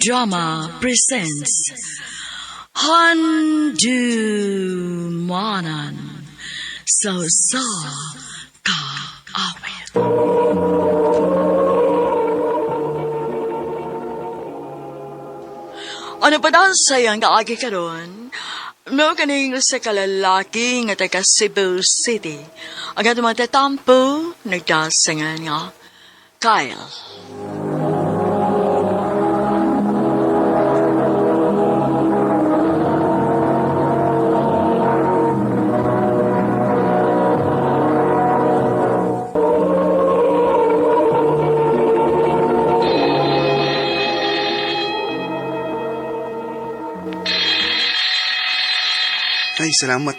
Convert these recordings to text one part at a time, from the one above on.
Drama presents Handumanan sa Sa Kaawit. Ano pa daw sayang kaagi karon? No kaning sa kalalaki nga taga Cebu City. Ang atong mga tatampo, nagdasangan nga Kyle. Ay, salamat.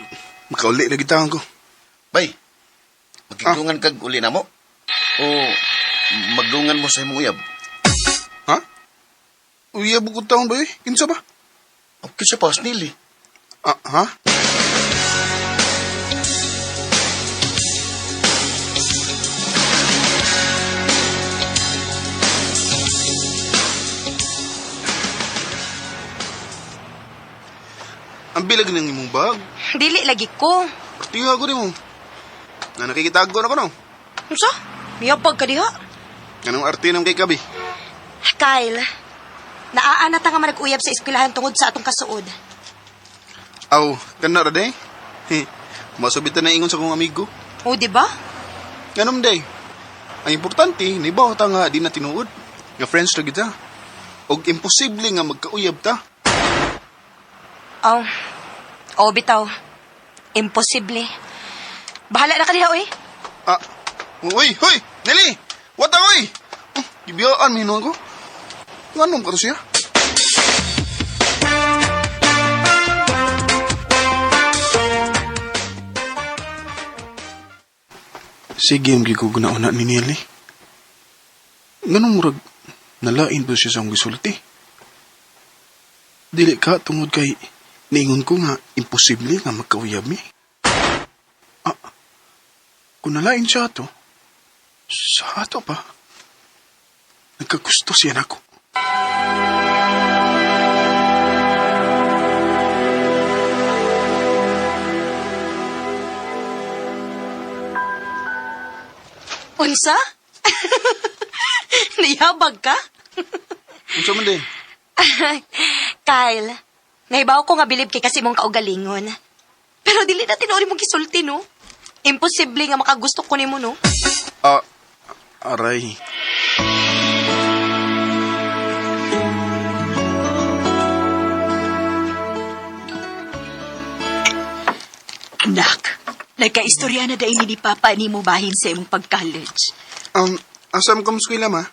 Makauli na gitawang ko. Bay, magigdungan kag uli na mo? O magdungan mo sa imong uyab? Ha? Uyab ko taon ba eh? Kinsa ba? O kinsa pa nili? Ah, ha? Ang bilag ng imong bag. Dili lagi ko. Tiga ko rin mo. Na nakikitago na ko no. Unsa? Miyapag ka diha? Anong arte ng kay Kabi? Kyle, naa na ta nga manag-uyab sa eskwelahan tungod sa atong kasuod. Aw, kana ra day. Masubitan na ingon sa kong amigo. O, di ba? Ganun day. Ang importante, nibaw ta nga di na tinuod. Nga friends ra kita. Og imposible nga magkauyab ta. Aw. O, bitaw. Imposible. Bahala na ka diha, oy. Ah, uy, huy, Nelly! What the uy? Oh, gibiyaan mi ko. Nganong ka to siya? Sige, ang giguguna-una ni Nelly. Nganong murag nalain ba siya sa akong gisulti? Dili ka tungod kay niingon ko nga imposible nga magkauyab mi. Ah, kung nalain siya ato, sa ato pa, nagkagusto siya nako. Unsa? Niyabag ka? Unsa man din? Kyle, nahibaw ko nga bilib kay kasi mong kaugalingon. Pero dili na tinuod mong gisulti, no? Imposible nga makagusto ko nimo, no? Ah, aray. Anak, nagkaistorya na dahil ni Papa ni mo bahin sa imong pag-college. Asa mo ka mo eskwela, ma?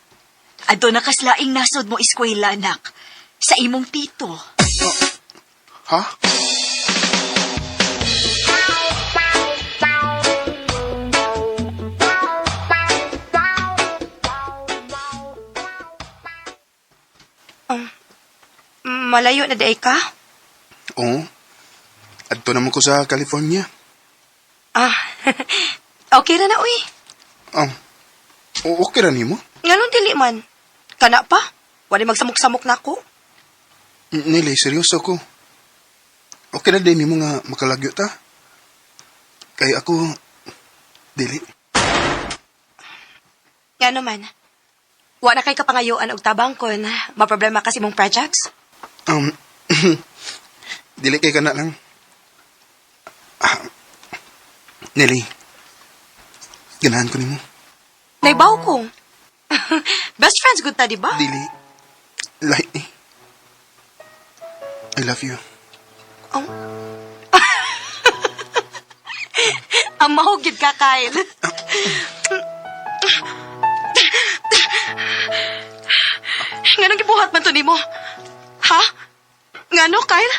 Adto nakaslaing nasod mo eskwela, anak. Sa imong tito. Ha? Malayo na day ka? Oo. Adto naman ko sa California. Ah, okay ra na, uy. Okay ra nimo? Nganong dili man? Kana pa? Wala magsamok-samok na ako. Nili, seryoso ko. Okay na din nimo nga makalagyo ta. Kay ako, dili. Ngano man? Wa na kay kapangayuan og tabang kon maproblema kasi mong projects. Dili kay kana lang. Ah, Nelly, ganahan ko nimo. Naibaw ko. Best friends good ta, di ba? Dili, lahi ni. I love you. Oh. Ang mahugid ka, Kyle. Nganong gibuhat man to nimo? Ha? Ngano, Kyle?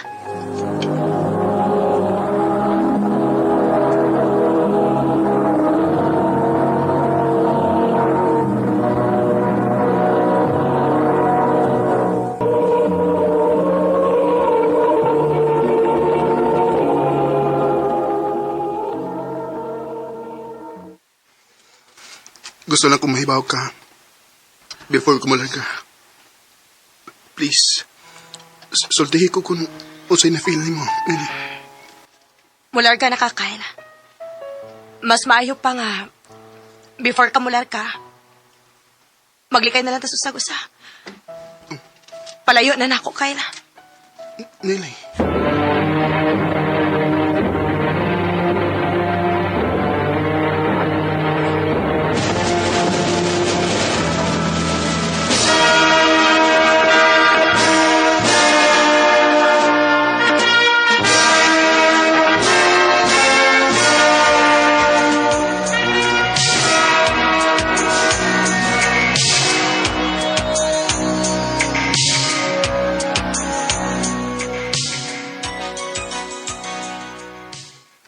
Gusto lang kong mahibaw ka before kumulan ka. Please. Sultihi ko kung unsay na-feel nimo, Nelly. Mular ka na ka, Kyle. Mas maayo pa nga, before ka mular ka, maglikay na lang tas usag-usa. Palayo na nako, Kyle. Nelly.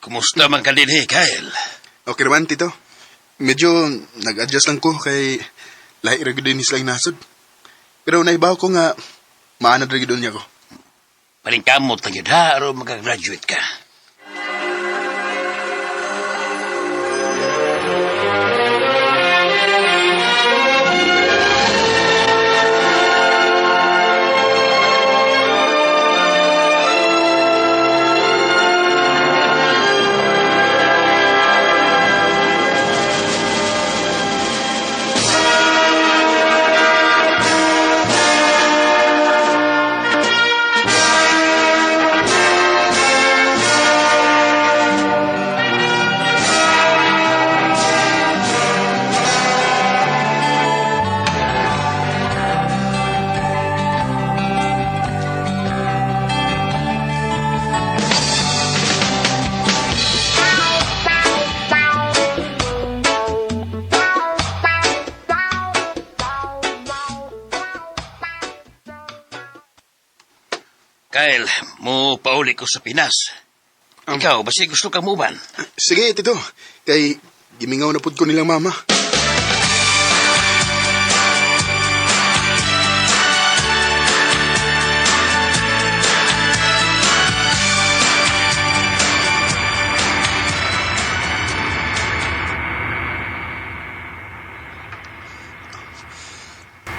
Kumusta man ka dinhi, Kyle? Okay naman, Tito. Medyo nag-adjust lang ko kay lahi ra gyud ni sila nasod. Pero naibaw ko nga maanad ra gyud niya ko. Paningkamot na gyud ha, aron makagraduate ka. Kyle, mo pauli ko sa Pinas. Ikaw, basi gusto ka muban. Sige, Tito. Kay gimingaw na pud ko nilang mama.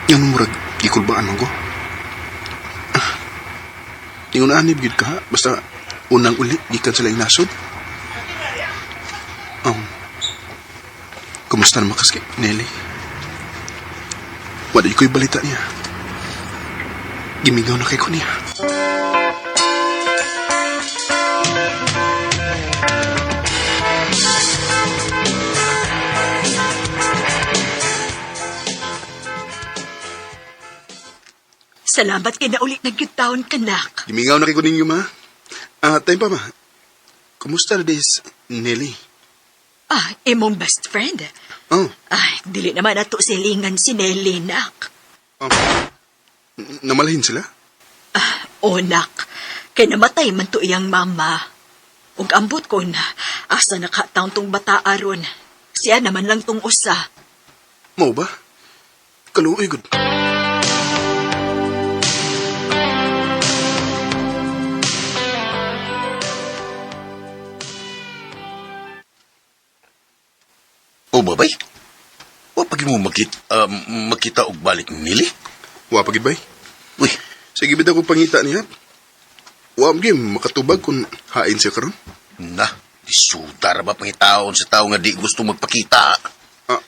Yan murag gikulbaan man ko. Ah, ingon anib gyud ka ha? Basta unang uli gikan sila nasod. Kumusta naman kas kay Nelly? Wala ko'y balita niya. Gimingaw na kay ko niya. Salamat kay nauli na gyud taon kanak. Gimingaw na kay ko ninyo, ma. Ah, time pa, ma. Kumusta na this Nelly? Ah, imong best friend. Oh, Ay, dili naman ato silingan si Nelly, nak. oh. Namalhin sila? Ah, o nak, kay namatay man to iyang mama. Ug ambot ko na, asa nakataon tong bata aron. Siya naman lang tong usa. Mao ba? Kaluoy gud. O babay, wa pag mo makita og balik nili? Wa pa gid bay. Uy, Sige bitaw ko pangita niya. Wa man gyud makatubag kung hain siya karon. na, isuta ra ba pangitaon sa tao nga di gusto magpakita? Ah,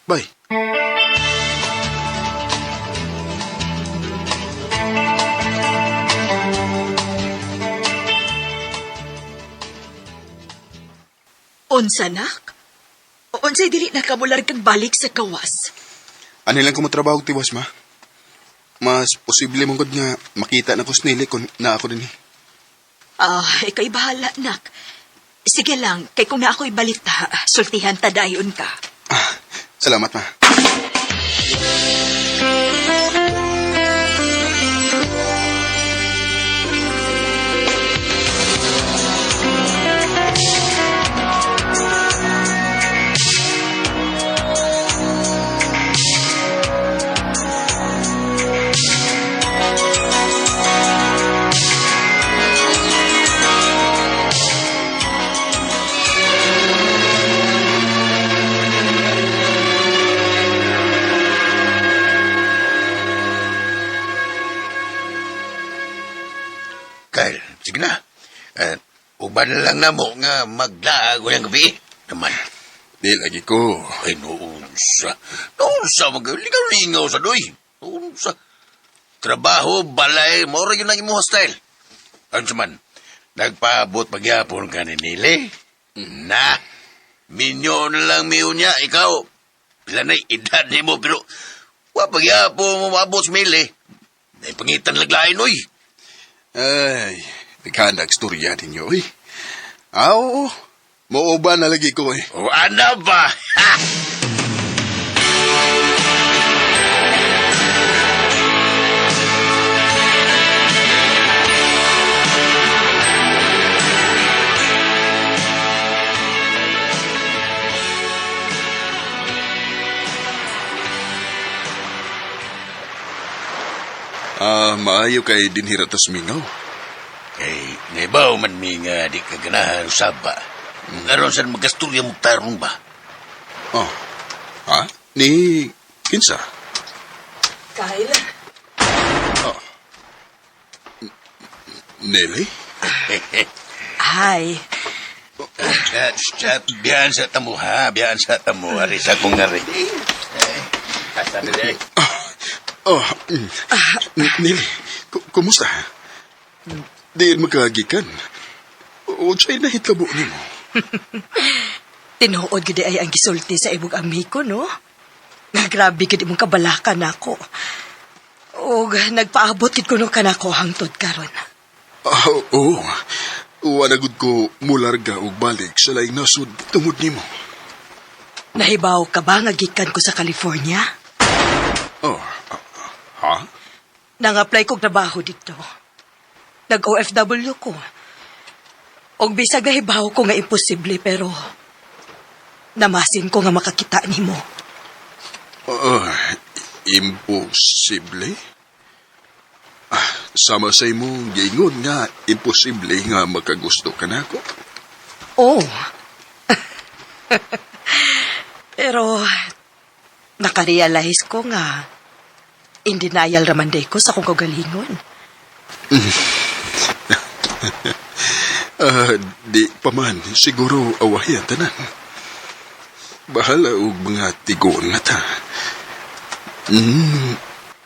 bay. Unsa nak? Unsay dili na kamular kag balik sa kawas? Ano lang ko matrabaho og tiwas, ma? Mas posible mong gud nga makita na ko si Nelly kung naa ako din eh. Ah, ika'y bahala, nak. Sige lang, kay kung na ako'y balita, sultihan ta dayon ka. Ah, salamat, ma. Kyle, sige na. Uban na lang na mo nga maglaag yung gabi. Naman. Di lagi ko. Ay, noon sa... Noon sa ligaw-lingaw sa doy. Noon sa... Trabaho, balay, mora yun ang imuha style. Ano sa man, nagpaabot pagyapon ka ni Nili? Na, minyo na lang miyo niya, ikaw. Pila na'y edad ni mo, pero wa pagyapon mo maabot sa mili. Naipangitan laglain, oy. Ay, naghanag storya ninyo, eh. Ah, oo. Muuban na lagi ko, eh. O, ano ba? Ha! Ah, maayo kay dinhira tas mingaw. Kay, naibaw man mi nga di ka ganahan usaba. Aron saan magasturya mo tarong ba? Oh. Ha? Ni kinsa? Kyle? Oh. Nelly? Hi. Biyaan sa tamo ha, biyaan sa tamo. Ari sa kong ari. Asa na di? Oh, Nelly, kumusta? Di magkagikan. O siya'y nahitlabo nimo. Tinuod gid ay ang gisulti sa imong amigo, no? Nga grabe gid imong kabalaka nako. Og nagpaabot gid kuno kanako hangtod karon. Ah, oo. Wala gud ko mularga og balik sa laing nasod tungod nimo. Nahibaw ka ba nga gikan ko sa California? Oh, ha? Nang-apply kog trabaho dito. Nag-OFW ko. Og bisag nahibaw ko nga imposible pero namasin ko nga makakita nimo. Oh, imposible? Ah, sama sa imong giingon nga imposible nga makagusto ka nako. Oh. Pero nakarealize ko nga in denial raman day ko sa akong kaugalingon. Ah, di pa man, siguro awahi ang tanan. Bahala og mga tigon na ta.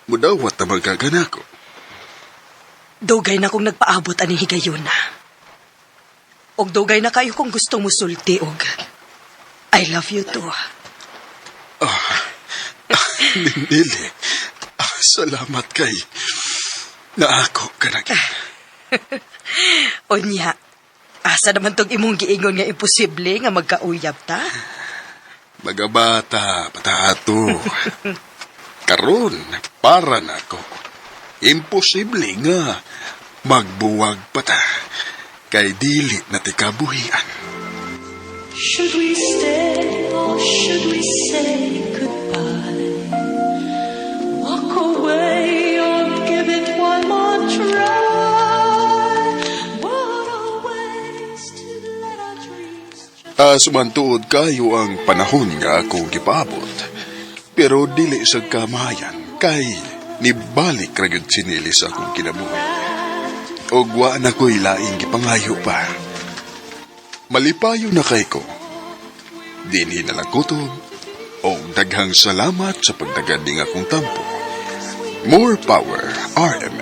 Mudawat na magkagana ko. Dugay na kong nagpaabot aning higayuna. Og dugay na kayo kung gusto musulti og I love you too. Nili, salamat kay naako ka na. Unya, asa naman tong imong giingon nga imposible nga magkauyab ta? Magabata, patato. Karon, para nako. Imposible nga magbuwag pa ta. Kay dili na ti kabuhian. Should we stay or should we say goodbye? Walk away or give it one more try. What a waste to let our dreams just Sumantuod kayo ang panahon nga akong gipaabot. Pero dili sa kamayan kay nibalik ra gyud si Nili sa akong kinabuhi. Og wa na ko'y laing gipangayo pa. Malipayo na kay ko. Dinhi na lang kutob. Og daghang salamat sa pagdagad ning akong tampo. More power, RM.